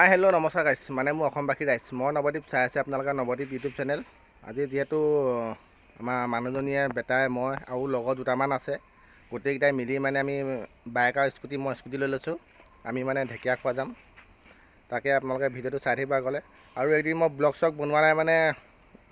Hi hello' নমস্কাৰ গাইছ, মানে মোৰ অসমবাসী ৰাইজ, মই নৱদ্বীপ, চাই আছে আপোনালোকে নৱদ্বীপ ইউটিউব চেনেল। আজি যিহেতু আমাৰ মানুহজনীয়ে, বেটাই, মই আৰু লগৰ দুটামান আছে, গোটেইকেইটাই মিলি মানে আমি বাইক আৰু স্কুটি, মই স্কুটি লৈ লৈছোঁ, আমি মানে ঢেকীয়াখোৱা যাম। তাকে আপোনালোকে ভিডিঅ'টো চাই থাকিব আগলৈ। আৰু এইকেইদিন মই ব্লগ চগ বনোৱা নাই, মানে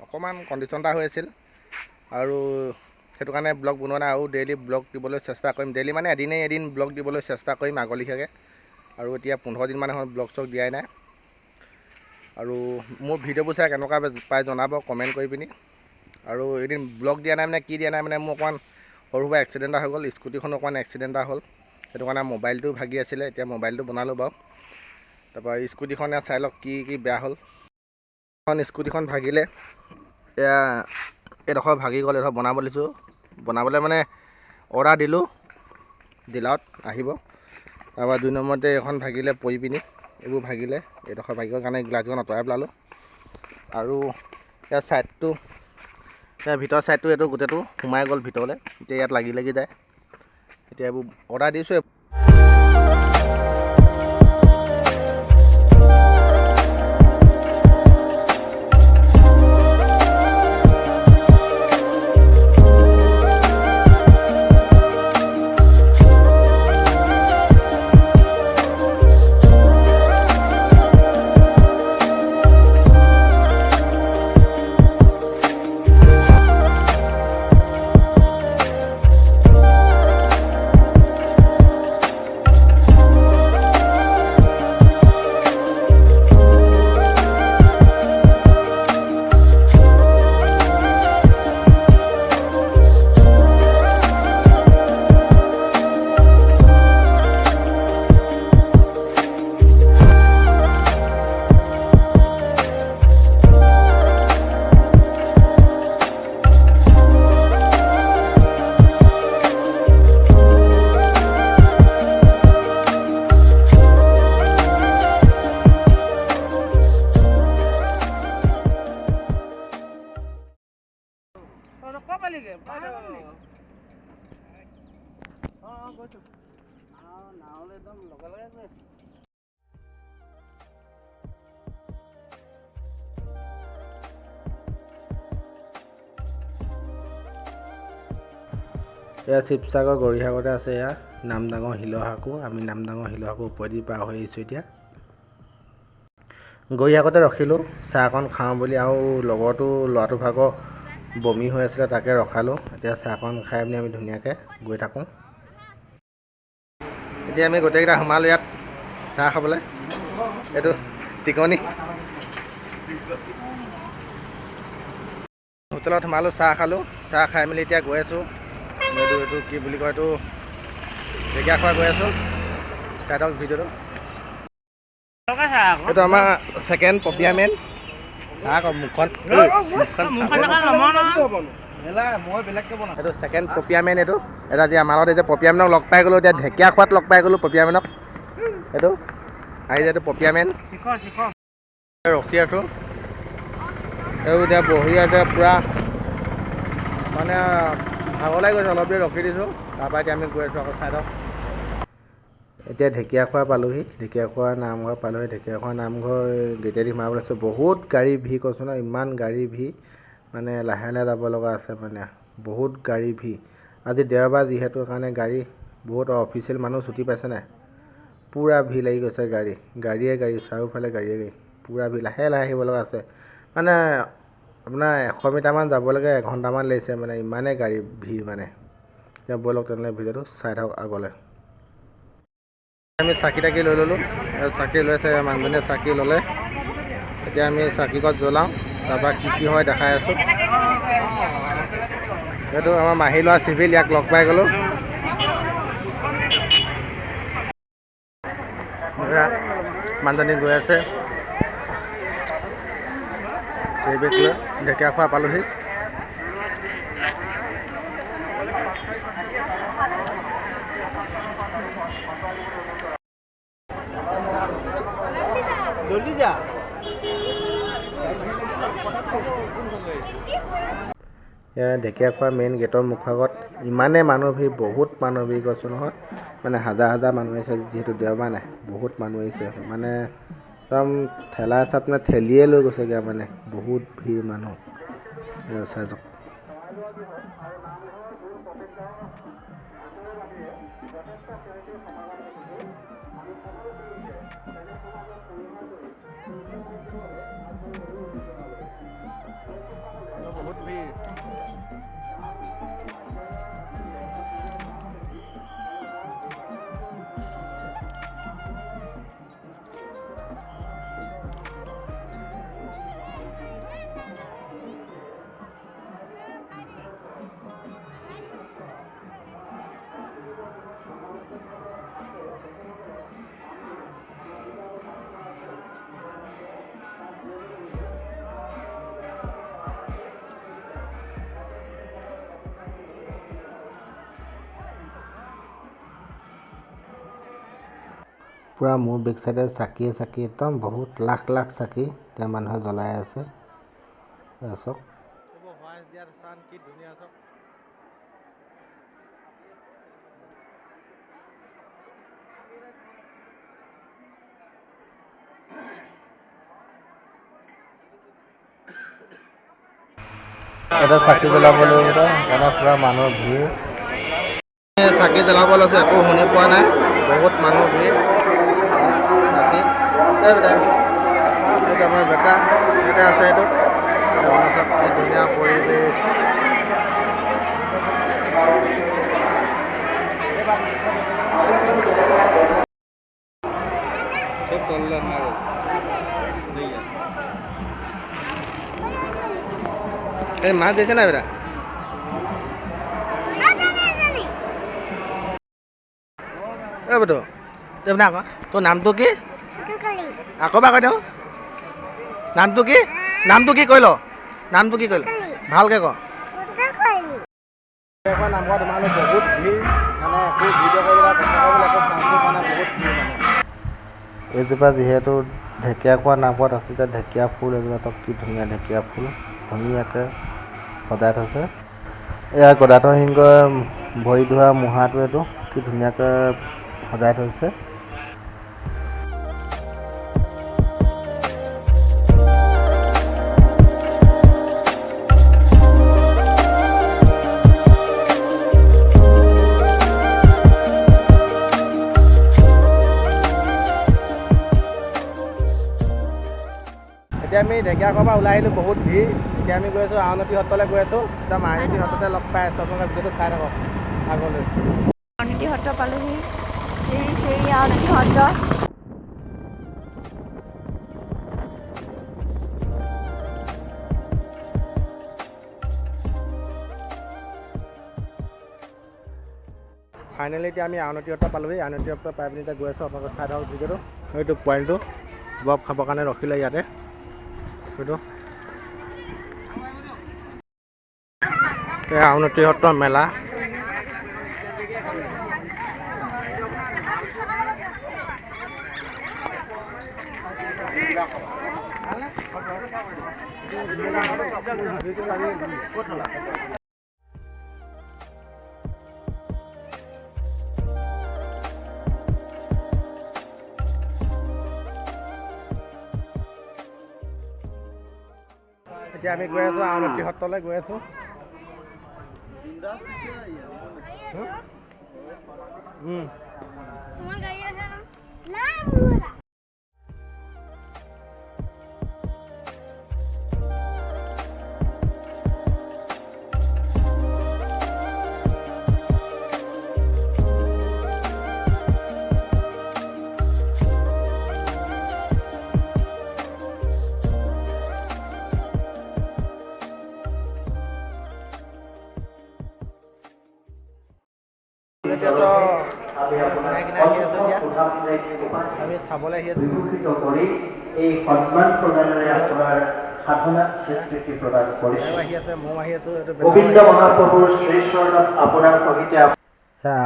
অকণমান কণ্ডিশ্যন এটা হৈ আছিল আৰু সেইটো কাৰণে ব্লগ বনোৱা নাই। আৰু ডেইলি ব্লগ দিবলৈ চেষ্টা কৰিম, ডেইলি মানে এদিনেই এদিন ব্লগ দিবলৈ চেষ্টা কৰিম আগলিখীয়াকৈ। আৰু এতিয়া 15 দিনমান হ'ল ব্লগ চগ দিয়াই নাই। আৰু মোৰ ভিডিঅ'বোৰ চাই কেনেকুৱা পাই জনাব কমেণ্ট কৰি পিনি। আৰু এদিন ব্লগ দিয়া নাই মানে কি দিয়া নাই মানে মোৰ অকণমান সৰু সুৰা এক্সিডেণ্ট এটা হৈ গ'ল, স্কুটিখনো অকণমান এক্সিডেণ্ট এটা হ'ল, সেইটো কাৰণে মোবাইলটো ভাগি আছিলে, এতিয়া মোবাইলটো বনালোঁ বাৰু। তাৰপৰা স্কুটিখন চাই লওক কি কি বেয়া হ'ল। এখন স্কুটিখন ভাগিলে, এয়া এইডোখৰ ভাগি গ'ল, এইডোখৰ বনাব দিছোঁ, বনাবলৈ মানে অৰ্ডাৰ দিলোঁ, ডিলাৰত আহিব। তাৰপৰা 2 নম্বৰতে এইখন ভাগিলে পৰি পিনি, এইবোৰ ভাগিলে, এইডোখৰ ভাগি গ'ল কাৰণে গ্লাছখন আঁতৰাই পেলালোঁ। আৰু ইয়াৰ ছাইডটো, ইয়াৰ ভিতৰৰ ছাইডটো এইটো গোটেইটো সোমাই গ'ল ভিতৰলৈ, এতিয়া ইয়াত লাগি লাগি যায়। এতিয়া এইবোৰ অৰ্ডাৰ দিছোঁ। এয়া শিৱসাগৰ গৌৰীসাগৰতে আছে এয়া নামদাঙৰ শিলৰ সাঁকো। আমি নামদাঙৰ শিলৰ সাঁকোৰ ওপৰেদি পাৰ হৈ আহিছোঁ। এতিয়া গৌৰীসাগৰতে ৰখিলোঁ চাহ অকণ খাওঁ বুলি, আৰু লগৰটো ল'ৰাটো ভাগৰ বমি হৈ আছিলে, তাকে ৰখালোঁ। এতিয়া চাহকণ খাই পিনি আমি ধুনীয়াকৈ গৈ থাকোঁ। এতিয়া আমি গোটেইকেইটা সোমালোঁ ইয়াত চাহ খাবলৈ। এইটো টিকনি হোটেলত সোমালোঁ, চাহ খালোঁ, চাহ খাই মেলি এতিয়া গৈ আছোঁ। এইটো কি বুলি কয়, এইটো ঢেকীয়াখোৱা গৈ আছোঁ। চাই থাকক ভিডিঅ'টো। এইটো আমাৰ ছেকেণ্ড পপিয়া মেন। চাহ আকৌ মুখখন, এইটো ছেকেণ্ড পপিয়া মেন। এইটো এটা আজি আমাৰ লগত এতিয়া পপিয়া মেনক লগ পাই গ'লোঁ, এতিয়া ঢেকীয়াখোৱাত লগ পাই গ'লোঁ পপিয়া মেনক। এইটো আহিছে, এইটো পপিয়া মেন। ৰখি আছোঁ এই এতিয়া বহি আছে পূৰা, মানে ভাগৰ লাগি গৈছে, অলপ দেৰি ৰখি দিছোঁ, তাৰপৰা এতিয়া আমি গৈ আছোঁ আকৌ। চাই লওক। এতিয়া ঢেকীয়াখোৱা পালোহি, ঢেকীয়াখোৱা নামঘৰ পালোহি। ঢেকীয়াখোৱা নামঘৰ গেটেদি সোমাব লৈছোঁ, বহুত গাড়ী ভিৰ, কৈছোঁ ন, ইমান গাড়ী ভিৰ, মানে লাহে লাহে যাব লগা আছে, মানে বহুত গাড়ী ভিৰ। আজি দেওবাৰ যিহেতু কাৰণে গাড়ী বহুত, অফিচিয়েল মানুহ ছুটি পাইছে নাই, পূৰা ভিৰ লাগি গৈছে, গাড়ী গাড়ীয়ে গাড়ী, চাৰিওফালে গাড়ীয়ে গাড়ী, পূৰা ভিৰ। লাহে লাহে আহিব লগা আছে, মানে আপোনাৰ 100 মিটাৰমান যাব লাগে এঘণ্টামান লাগিছে, মানে ইমানেই গাড়ী ভিৰ। মানে এতিয়া ব'লক তেনেহ'লে ভিডিঅ'টো চাই থাকক আগলৈ। আমি চাকি তাকি লৈ ল'লোঁ, চাকি লৈছে মানুহজনীয়ে, চাকি ল'লে। এতিয়া আমি চাকি গছ জ্বলাওঁ, তাৰপৰা কি কি হয় দেখাই আছোঁ। এইটো আমাৰ মাহী ল'ৰা চিভিল, ইয়াক লগ পাই গ'লোঁ। মানুহজনী গৈ আছে বেগ লৈ। ঢেকীয়াখোৱা পালোহি। জলদি যা। এয়া ঢেকীয়াখোৱা মেইন গেটৰ মুখৰ আগত ইমানেই মানুহ ভিৰ, বহুত মানুহ ভিৰ, কৈছোঁ নহয়, মানে হাজাৰ হাজাৰ মানুহ আহিছে। যিহেতু দেওবাৰ নাই, বহুত মানুহ আহিছে, মানে একদম ঠেলা হেঁচাত মানে ঠেলিয়ে লৈ গৈছেগৈ মানে বহুত ভিৰ মানুহ। এয়া চাই যাওক। বহুত ভিৰ। পূৰা মোৰ বেক চাইডে চাকিয়ে চাকি একদম বহুত লাখ লাখ চাকি এতিয়া মানুহে জ্বলাই আছে। এয়া চাওক। কি ধুনীয়া চাওক। এটা চাকি জ্বলাব লাগিব, সেইকাৰণে পূৰা মানুহৰ ভিৰ। চাকি জ্বলাব লৈছোঁ, একো শুনি পোৱা নাই, বহুত মানুহ ভিৰ। চাকি এই বেটা, এইটো আমাৰ বেটা, এটা আছে এইটো। কি ধুনীয়া পৰিৱেশ। এই মাছ দিছে নাই বেটা? এই বেটো, আকৌ তোৰ নামটো কি? আকৌ এবাৰ কৈ দিওঁ, নামটো কি? নামটো কি কৈ ল, নামটো কি কৈ ল, ভালকৈ ক। নামঘৰত সোমালোঁ, বহুত ভিৰ, মানে একো ভিডিঅ' কৰিবলৈ কথা ক'বলৈ একো চান্সো পোৱা নাই, বহুত ভিৰ মানে। এইজোপা যিহেতু ঢেকীয়াখোৱা নামঘৰত আছে, এতিয়া ঢেকীয়া ফুল এজোপা চাওক, কি ধুনীয়া ঢেকীয়া ফুল ধুনীয়াকৈ সজাই থৈছে। এয়া গদাধৰ সিংহই ভৰি ধোৱা মুঢ়াটো, এইটো কি ধুনীয়াকৈ সজাই থৈছে। এতিয়া আমি ঢেকীয়াখোৱাৰ পৰা ওলাই আহিলোঁ, বহুত ভিৰ। এতিয়া আমি গৈ আছোঁ আউনীআটী সত্ৰলৈ গৈ আছোঁ। একদম আউনীআটী সত্ৰতে লগ পাই আছোঁ, আপোনালোকে ভিডিঅ'টো চাই থাকক আগলৈ। আউনীআটী সত্ৰ পালোহি, শ্ৰী শ্ৰী আউনীআটী সত্ৰ। ফাইনেলি এতিয়া আমি আউনীআটী সত্ৰ পালোহি। আউনীআটী সত্ৰ পাই পিনি এতিয়া গৈ আছোঁ, আপোনালোকে চাই থাকক ভিডিঅ'টো। সেইটো পোৱালিটো বৰফ খাবৰ কাৰণে ৰখিলে ইয়াতে। সেইটো এই আউনীআটী সত্ৰ মেলা। এতিয়া আমি গৈ আছোঁ আউনীআটী সত্ৰলৈ গৈ আছোঁ। আমি চাবলৈ আহি আছোঁ। বিভূষিত কৰি এই সন্মান প্ৰদানেৰে আপোনাৰ সাধনা স্বীকৃতি প্ৰদান কৰিছে। আহি আছে, ময়ো আহি আছোঁ। গোবিন্দ মহাপ্ৰভুৰ শ্ৰীচৰণত আপোনাৰ সহিতে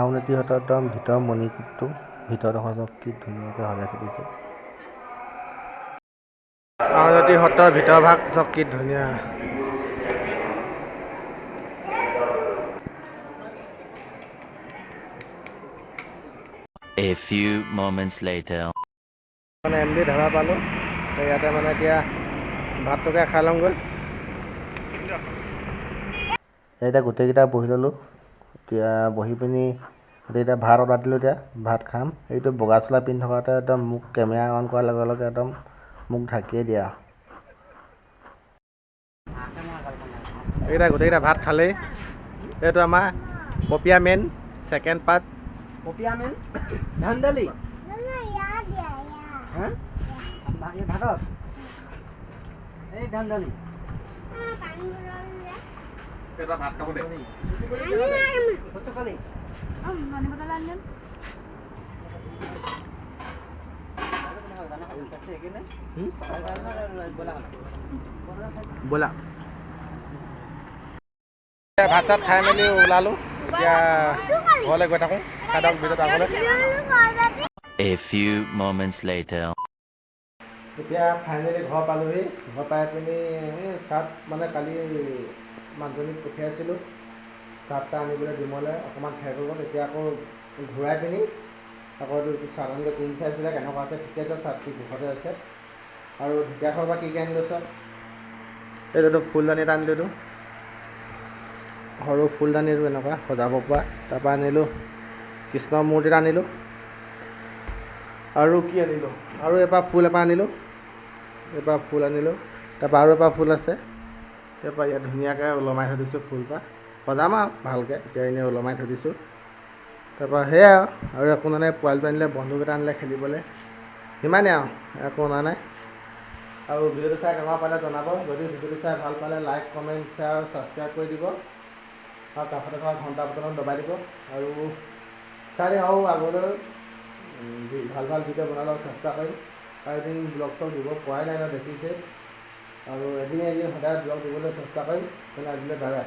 আউনীআটী সত্ৰৰ একদম ভিতৰ মণিকূটটো ভিতৰত চাওক কি ধুনীয়াকৈ সজাই থৈ দিছে। আউনীআটী সত্ৰৰ ভিতৰ ভাগ চাওক কি ধুনীয়া। A few moments later. মানে এম ডি ধাবা পালোঁ। ইয়াতে মানে এতিয়া ভাতটোকে খাই লওঁগৈ। এতিয়া গোটেইকেইটা বহি ল'লোঁ। এতিয়া বহি পিনি গোটেইকেইটা ভাত অৰ্ডাৰ দিলোঁ। এতিয়া ভাত খাম। এইটো বগা চোলা পিন্ধি থকাতে একদম মোক কেমেৰা অন কৰাৰ লগে লগে একদম মোক ঢাকিয়ে দিয়া। এইকেইটা গোটেইকেইটা ভাত খালেই। এইটো আমাৰ পপীয়া মেন ছেকেণ্ড পাৰ্ট। পপীয়া মেন ধান দালি ভাতত এই ধান দালি। ভাত খাব দে। ব'লা, ভাত চাত খাই মেলি ওলালোঁ। এতিয়া ঘৰলৈ গৈ থাকোঁ। চাই থাকক ভিডিঅ'টো আগলৈ। A few moments later. এতিয়া ফাইনেলি ঘৰ পালোহি। ঘৰ পাই পিনি এই চাৰ্ট মানে কালি মানুহজনীক পঠিয়াইছিলোঁ চাৰ্ট এটা আনিবলৈ জিমলৈ, অকণমান ঠেক হৈ গ'ল। এতিয়া আকৌ ঘূৰাই পিনি আকৌ এইটো চাৰ্ট আনিবলৈ পিন্ধি চাইছিলে কেনেকুৱা আছে। ঠিকে আছে, চাৰ্টটো জোখতে আছে। আৰু ঢেকীয়াখোৱাৰ পৰা কি কি আনিলোঁ চাওক। এইটোতো ফুলদানি এটা আনিলোঁ, এইটো সৰু ফুলদানি, এইটো এনেকুৱা সজাব পৰা। তাৰপৰা আনিলোঁ কৃষ্ণ মূৰ্তি এটা আনিলোঁ। আৰু কি আনিলোঁ? আৰু এপাহ ফুল এপাহ আনিলোঁ, এপাহ ফুল আনিলোঁ। তাৰপৰা আৰু এপাহ ফুল আছে, তাৰপৰা ইয়াত ধুনীয়াকৈ ওলমাই থৈ দিছোঁ। ফুলপাহ সজাম আৰু ভালকৈ, এতিয়া এনেই ওলমাই থৈ দিছোঁ। তাৰপৰা সেয়াই আৰু একো অনা নাই। পোৱালিটো আনিলে, বন্ধুক এটা আনিলে খেলিবলৈ, সিমানেই আৰু একো অনা নাই। আৰু ভিডিঅ'টো চাই কেনেকুৱা পালে জনাব। যদি ভিডিঅ'টো চাই ভাল পালে লাইক, কমেণ্ট, শ্বেয়াৰ আৰু ছাবস্ক্ৰাইব কৰি দিব আৰু কাষতে থকা ঘণ্টা বটনটো দবাই দিব। আৰু চাই দিম আৰু আগলৈ ভাল ভাল ভিডিঅ' বনাবলৈ চেষ্টা কৰিম। আৰু এদিন ব্লগ চগ দিব পৰাই নাই ন, দেখিছে। আৰু এদিন এদিন সদায় ব্লগ দিবলৈ চেষ্টা কৰিম। তেনে আজিলৈ বাই বাই।